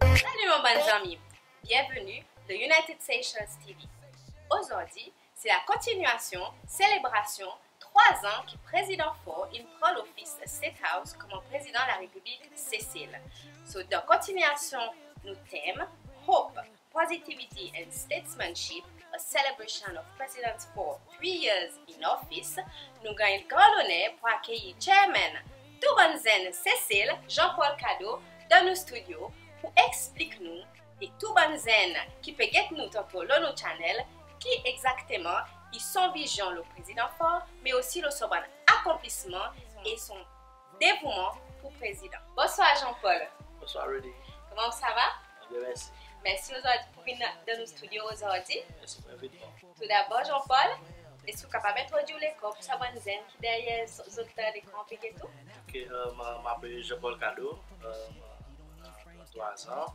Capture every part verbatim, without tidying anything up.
Salut mon bann zanmi, byenveni dan United Seychelles TV. Ozordi se la kontinyasyon selebrasyon trwa an ki Prezidan Faure in pran lofis State House konman Prezidan Larepiblik Sesel. So dan kontinyasyon nou tem Hope, Positivity and Statesmanship, a celebration of President Faure three years in office, nou ganny gran loner pour akeyir Chairman tou bann zenn Sesel, Jean-Paul Cadeau, dan nou stidyo pour eksplik nou e tou bann zenn ki pe get nou tanto lo nou channel, ki egzakteman i son vizyon lo Prezidan Faure, me osi lo son bann akonplisman e son devouman pour Prezidan. Bonswar Jean-Paul. Bonswar Rudy. Koman ou, sa va? Byen, mersi. Mersi ozordi pour vin dan nou stidyo ozordi. Mersi pour envitman. Toudabor Jean-Paul, eski ou kapab entrodwir ou lekor pour sa bann zenn ki deryer zot lekran pe get ou? Ok, euh, mon, mon apel Jean-Paul Cadeau, euh, mon, mon trwa an,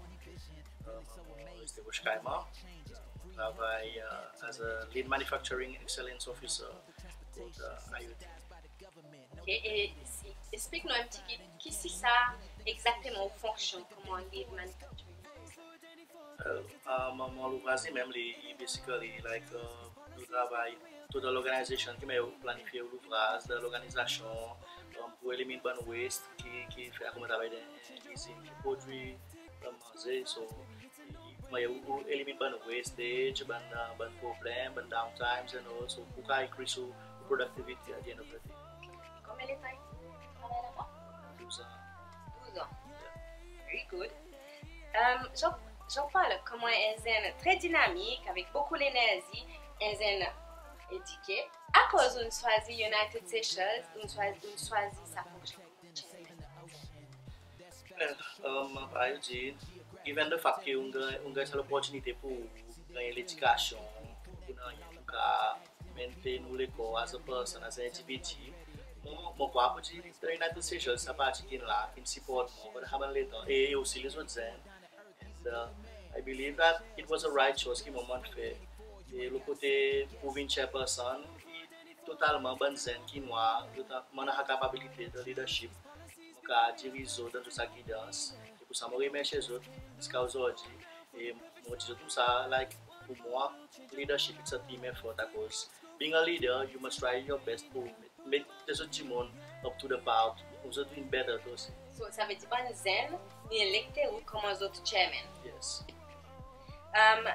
euh, mon reste Roche Caiman, mon travay, euh, as a Lean Manufacturing Excellence Officer kot, euh, I O T. Ok, e si, eksplik nou en pti kit, ki si sa egzakteman ou fonksyon konman Lean Manufacturing Officer? Euh, euh, mon, mon louvraz li menm, li, li basically, like, euh, nou travay tou dan lorganizasyon ki mannyer ou planifye ou louvraz, dan lorganizasyon, euh, pour elimin bann waste ki, ki fer akoz mon travay dan en izin ki prodwi, euh, manze, so, mannyer ou, ou elimin bann wastage, bann, euh, bann problenm, bann downtimes and all, so, pour kapab increase ou, ou productivity at the end of the day. Konbyen letan ou travay laba? Douz an. Douz an. Yeah. Very good. Euh, Jean, Jean-Paul, konman en zenn tre dinamik, avek bokou lenerzi, en zenn edike, akoz ou'n swazir United Seychelles, ou'n swazir, ou'n swazir sa fonksyon? Well, euh, parey ou dir, given the fact ki ou'n ganny, ou'n ganny sa loportinite pour ganny ledikasyon, pour nanryen, pour kapab maintain ou lekor as a person, as a endividi. Mon, mon krwar pour dir, dan United Seychelles, sa parti ki'n la, ki'n siport mwan pandan sa bann letan, e osi lezot zenn. And, uh, I believe that it was a right choice ki mon, mon'n fer. E lo kote pour vin chairperson, i, i totalman bann zenn ki mon war, totalman mon annan sa kapabilite de leadership, mon kapab diriz zot dan tou sa gidans. E pour sa mon remersye zot ziska ozordi. E mon dir zot tou sa, like, pour mwan, leadership, it's a team effort, akoz being a leader, you must try your best pour met, met lezot dimoun up to the par, pour zot vin better tou osi. So, savedir bann zenn, ni elekte ou konman zot chairman? Yes. Um,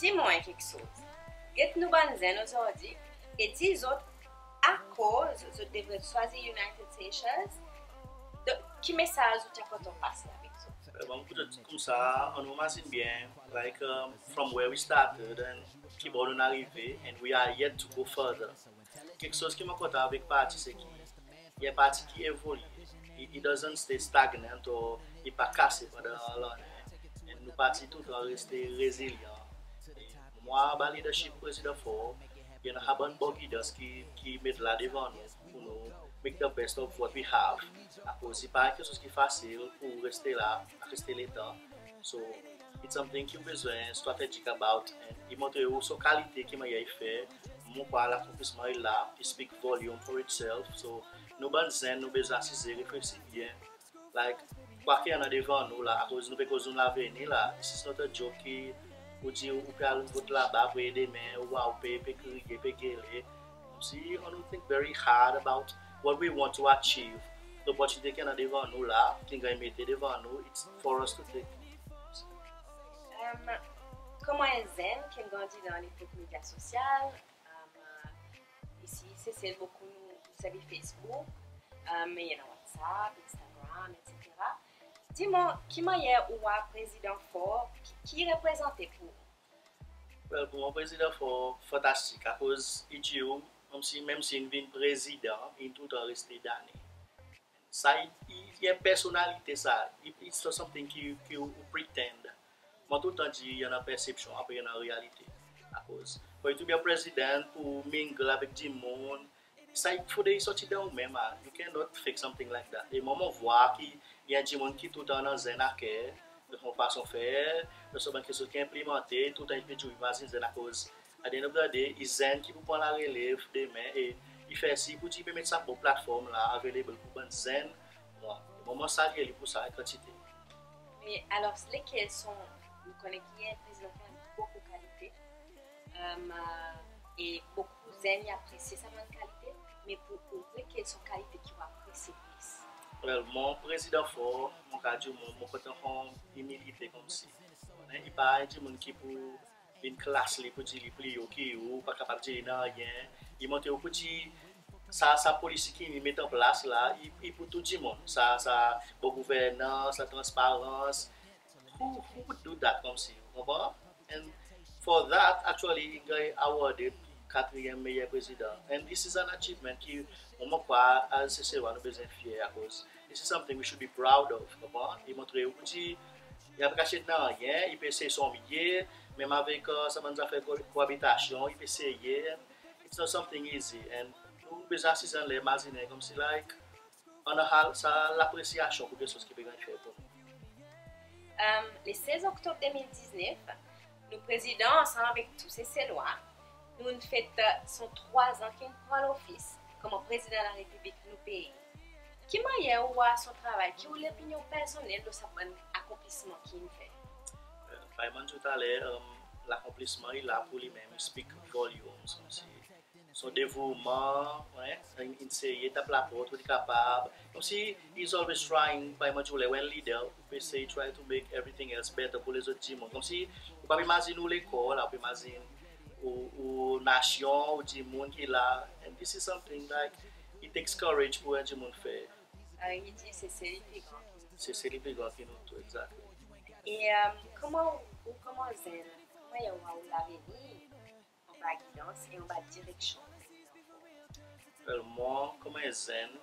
dir mwan en keksoz. Get nou bann zenn ozordi, e dir zot akoz zot devret swazir United Seychelles, donk, ki mesaz ou ti a kontan pase avek zot? Euh, bon, pour dir koumsa, annou mazin byen, like, um, from where we started and ki bor nou'n arive, and we are yet to go further. Keksoz ki mon kontan avek parti, se ki i en parti ki evolye. I, i doesn't stay stagnant or i pa kase pandan lannen. E nou parti toultan reste rezilyan. E mwan, anba leadership Prezidan Faure, i annan sa bann bon gidans ki, ki met la devan nou pour nou make the best of what we have. Akoz i pa en keksoz ki fasil pour reste la, reste letan. So, it's something ki ou bezwen strategic about, and i montre ou son kalite ki mannyer i fer. Mon krwar lakonplisman i la, i speak volume for itself. So, nou bann zenn, nou bezwen asize, reflesir byen. Like, kwa ki i annan devan nou la, akoz nou pe koz nou lavenir la, this is not a joke ki ou dir ou pe al vot laba, apre demen, ou war ou pe, pe kriye, pe gele. Si annou think very hard about what we want to achieve, loportinite ki annan devan nou la, ki'n ganny mete devan nou, it's for us to take. Um, konman en zenn ki'n grandi dan lepok medya sosyal, um, isi Sesel bokou nou servi Facebook, um, i annan WhatsApp, Instagram, et cetera. Dir mwan, ki mannyer ou war Prezidan Faure, ki, ki i reprezante pour ou? Well, pour mwan, Prezidan Faure fantastik, akoz i dir ou, menm si, menm si in vin prezidan, in toultan reste dane. Sa, i, i, i en personalite sa, i, it's not something ki, ki ou, ou pretend. Mon toultan dir, i annan persepsyon, apre i annan realite. Akoz, for you to be a president, pour mingle avek dimoun, sa i fodre i sorti dan ou menm, ah. You cannot fake something like that. E mwan, mon vwar ki i en dimoun ki toultan annan zenn a ker, dan son fason fer, dan son bann keksoz ki enplimante, toultan i pe dir ou mazin zenn, akoz at the end of the day, i zenn ki pou pran larelev demen, e i fer sir pour dir i pe met sa bon platform la available pour bann zenn. Bon, mwan, mon salye li pour sa, kantite. E alor, lekel son, nou konnen ki en prezidan ki annan bokou kalite, e bokou zenn i apresye sa bann kalite, me pour ou, lekel son kalite ki ou apresye plis? Well, mon Prezidan Faure, mon kapab dir ou, mon kontan son imilite konmsi. I pa en dimoun ki pou vin klas li pour dir li pli o ki ou, pa kapab dir li nanryen. I montre ou pour dir sa, sa polisi ki i met an plas la, i, i pour tou dimoun. Sa, sa bon gouvernans, sa transparans. Who, who would do that konmsi, ou konpran? And for that, actually, i ganny awarded katriyenm meyer prezidan. And this is an achievement ki, mon krwar, as Seselwa, nou bezwen fyer, akoz this is something we should be proud of, ou konpran? I montre ou pour dir i pa kasyet nanryen, i pe esey son mye, menm avek sa bann zafer ko-, koabitasyon, i pe eseye. It's not something easy. And nou bezwen asiz anler, mazinen konmsi, like, annan sa lapresyasyon pour keksoz ki pe ganny fer pour nou. Le sez Oktob de mil diznef, nou Prezidan, ansanm avek tou Seselwa, nou'n fet son trwa zan ki'n pran lofis konman Prezidan Larepiblik nou pei. Ki mannyer ou war son travay? Ki ou lopinyon personnel lo sa bann akonplisman ki'n fer? Parey mon'n dir ou taler, lakonplisman i la pour li menm, i speak volumes, konmsi son devouman, in, in esey tap laport kot i kapab. Konmsi he's always trying, parey mon'n dir ou, ler ou en lider, ou pe esey try to make everything else better pour lezot dimoun. Konmsi ou pa pe mazin ou lekor la, ou pe mazin ou, ou nasyon, ou dimoun ki la. And this is something, like, it takes courage pour en dimoun fer. I dir Sesel i pli gran ki nou. Sesel i pli gran ki nou tou, exactly. E konman ou, konman zenn, konman ou war ou lavenir anba gidans e anba direksyon? Well, mwan, konman en zenn,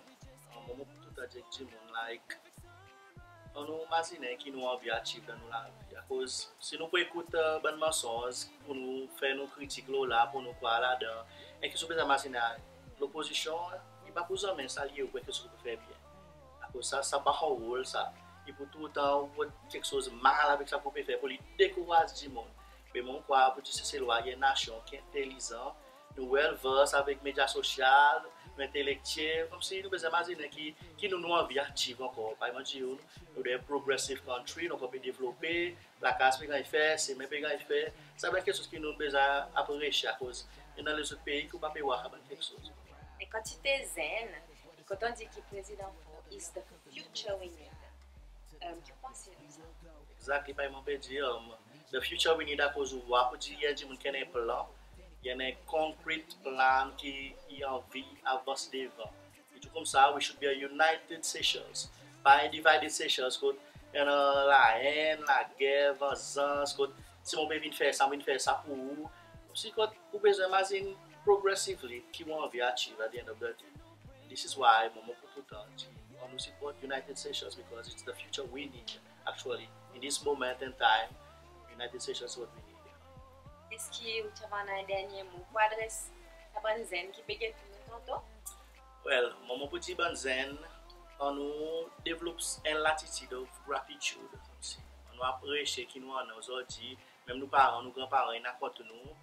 mon, mon pou toultan dir ek dimoun, like, annou mazinen ki nou anvi achieve dan nou lavi. Akoz si nou pou ekout bann mansonz pour nou fer nou kritik lo la, pour nou krwar ladan, e ki si ou bezwen mazinen, lopozisyon i pa pou zanmen salye ou pour keksoz ki ou pe fer byen. Akoz sa, sa pa son rol sa. I pou toultan war keksoz mal avek sa ki ou pe fer pour li dekouraz dimoun. Me mon krwar pour dir Seselwa i en nasyon ki entelizan, nou well versed avek medya sosyal, nou entelektyel, konmsi nou bezwen mazinen ki, ki nou, nou anvi achieve ankor. Parey mon dir ou, nou, nou dan en progressive country, nou ankor pe devlope, lakaz pe ganny fer, semen pe ganny fer. Sa bann keksoz ki nou bezwen apresye, akoz i annan lezot pei ki ou pa pe war sa bann keksoz. E kan ti pe zenn, e kan ou dir ki Prezidan Faure is the future we need, ki ou panse lo sa? Exactly, parey mon pe dir, the future we need, akoz ou war pour dir i en dimoun ki annan en plan, i annan en concrete plan ki i anvi avans devan. E tou koumsa, we should be a united Seychelles. Pa en divided Seychelles, kot i annan laenn, lager, vanzans, kot si mon pe vin fer sa, mon vin fer sa pour ou. Konmsi kot ou bezwen mazin progressively ki ou anvi achieve at the end of the day. This is why mon, mon pou toultan dir, annou siport United Seychelles, because it's the future we need, actually. In this moment and time, United Seychelles is what we need. Eski ou ti ava annan en dernyen mo pour adres sa bann zenn ki pe get nou tanto? Well, mwan, mon pou dir bann zenn, annou devlop en latitid of gratitude, konmsi. Annou apresye ki nou annan ozordi, menm nou paran, nou granparan in akont nou.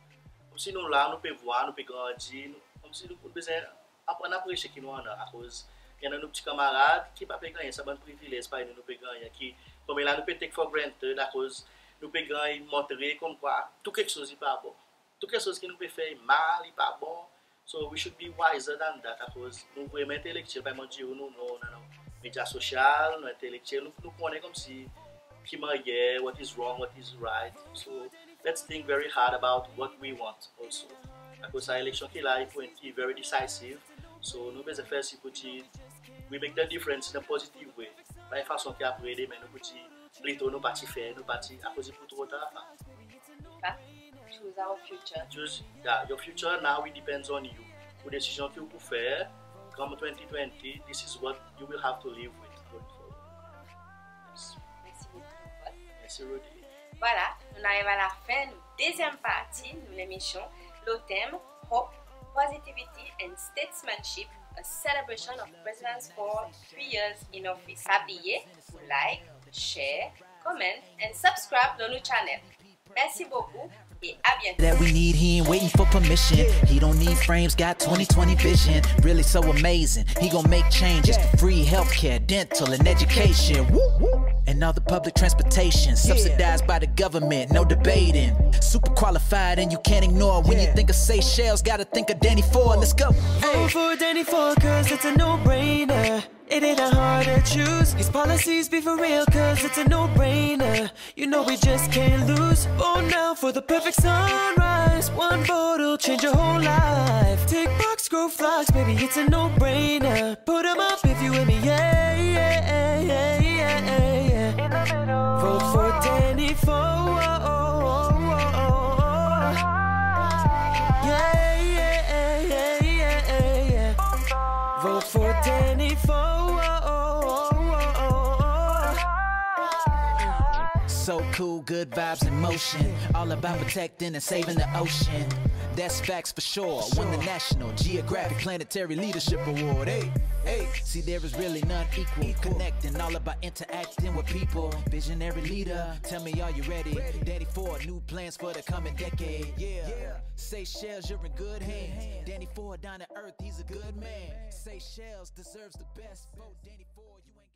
Konmsi nou la, nou pe war, nou pe grandi, nou, konmsi nou, nou bezwen aprann apresye ki nou annan, akoz i annan nou pti kanmarad ki pa pe gannyen sa bann privilez parey nou, nou pe gannyen, ki konmela nou pe take for granted, akoz nou pe ganny montre konmkwa tou keksoz i pa bon. Tou keksoz ki nou pe fer i mal, i pa bon. So we should be wiser than that, akoz nou vreman entelektyel, parey mon dir ou, nou, nou, nou annan medya sosyal, nou entelektyel, nou, nou konnen konmsi ki mannyer, what is wrong, what is right. So let's think very hard about what we want also. Akoz sa eleksyon ki la, i pou en, i very decisive. So nou bezwen fer sir pour dir we make the difference in a positive way. Pa en fason ki apre demen nou pou dir plito nou pa ti fer, nou pa ti, akoz i pou tro tar. But choose our future. Choose, yeah, your future now, it depends on you. Pour desizyon ki ou pou fer, come twenty twenty, this is what you will have to live with going forward. Yes. Mersi bokou, Paul. Mersi, Rudy. Vwala, nou'n ariv a lafen nou dezyenm parti nou lemisyon, lo tenm Hope, Positivity and Statesmanship, a celebration of President Faure's three years in office. Pa bliye pour like, share, comment and subscribe lo nou channel. Mersi bokou, Et à bientôt. That we need, he ain't waiting for permission. He don't need frames, got twenty twenty vision. Really so amazing. He gon' make changes to free healthcare, dental, and education. Woo, woo. And all the public transportation subsidized by the government, no debating. Super qualified and you can't ignore. When you think of Seychelles, gotta think of Danny Ford. Let's go. Vote for Danny Ford, cause it's a no-brainer. It ain't a hard to choose. His policies be for real, cause it's a no-brainer. You know we just can't lose. Vote now for the perfect sunrise. One vote'll change your whole life. Take box, grow flocks, baby, it's a no-brainer. Put 'em up if you with me, yeah, yeah, yeah, yeah, yeah. In the middle. Vote for Danny Ford. Yeah, yeah, yeah, yeah, yeah, yeah. Vote for Danny Ford. So cool, good vibes in motion. All about protecting and saving the ocean. That's facts for sure. Won the National Geographic Planetary Leadership Award. Hey, hey. See, there is really none equal. Connecting, all about interacting with people. Visionary leader, tell me, are you ready? Danny Ford, new plans for the coming decade. Yeah. Seychelles, you're in good hands. Danny Ford down to earth, he's a good man. Seychelles deserves the best. Vote Danny Ford, you ain't